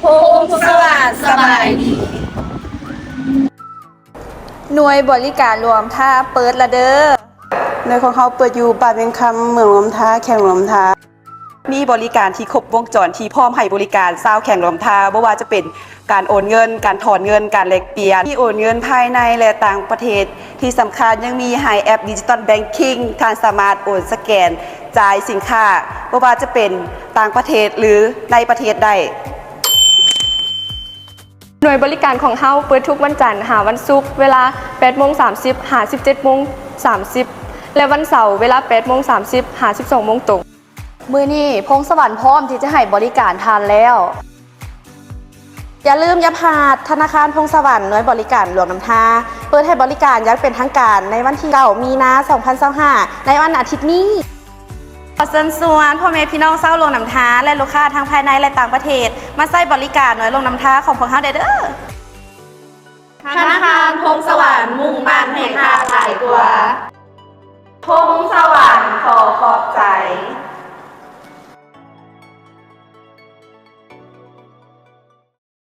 ພົງສະຫວັນ ສະບາຍດີ. ໜ່ວຍບໍລິການຫຼວງນ້ຳທາເປີດລະເດີ. ໜ່ວຍຂອງເຮົາເປີດຢູ່ບ້ານວຽງຄຳ ເມືອງຫຼວງນ້ຳທາ ແຂວງຫຼວງນ້ຳທາ. ມີບໍລິການທີ່ຄົບວົງຈອນ ທີ່ພ້ອມໃຫ້ບໍລິການຊາວແຂວງຫຼວງນ້ຳທາ, ບໍ່ວ່າຈະເປັນການໂອນເງິນ, ການຖອນເງິນ, ການແລກປ່ຽນ, ມີໂອນເງິນພາຍໃນ ແລະ ຕ່າງປະເທດ. ທີ່ສຳຄັນຍັງມີໃຫ້ແອັບດິຈິຕອນແບັງຄິງ, ທ່ານສາມາດໂອນສະແກນຈ່າຍສິນຄ້າ ບໍ່ວ່າຈະເປັນຕ່າງປະເທດ ຫຼື ໃນປະເທດໄດ້. ໜ່ວຍບໍລິການຂອງເຮົາເປີດທຸກວັນຈັນຫາວັນສຸກ ເວລາແປດໂມງສາມສິບ ຫາສິບເຈັດໂມງສາມສິບ ແລະ ວັນເສົາເວລາແປດໂມງສາມສິບ ຫາສິບສອງໂມງຕົງ. ມື້ນີ້ພົງສະຫວັນພ້ອມທີ່ຈະໃຫ້ບໍລິການທ່ານແລ້ວ. ຢ່າລືມຢ່າພາດ, ທະນາຄານພົງສະຫວັນ ໜ່ວຍບໍລິການຫຼວງນ້ຳທາ ເປີດໃຫ້ບໍລິການຢ່າງເປັນທາງການໃນວັນທີເກົ້າ ມີນາ ສອງພັນຊາວຫ້າ ໃນວັນອາທິດນີ້. ຂໍເຊີນຊວນພໍ່ແມ່ພີ່ນ້ອງຊາວຫຼວງນ້ຳທາ ແລະ ລູກຄ້າທັງພາຍໃນ ແລະ ຕ່າງປະເທດ ມາໃຊ້ບໍລິການໜ່ວຍຫຼວງນ້ຳທາຂອງພວກເຮົາໄດ້ເດີ້. ທະນາຄານພົງສະຫວັນ ມຸ່ງໝັ້ນໃຫ້ທ່ານຫຼາຍກວ່າ. ພົງສະຫວັນ ຂໍຂອບໃຈ.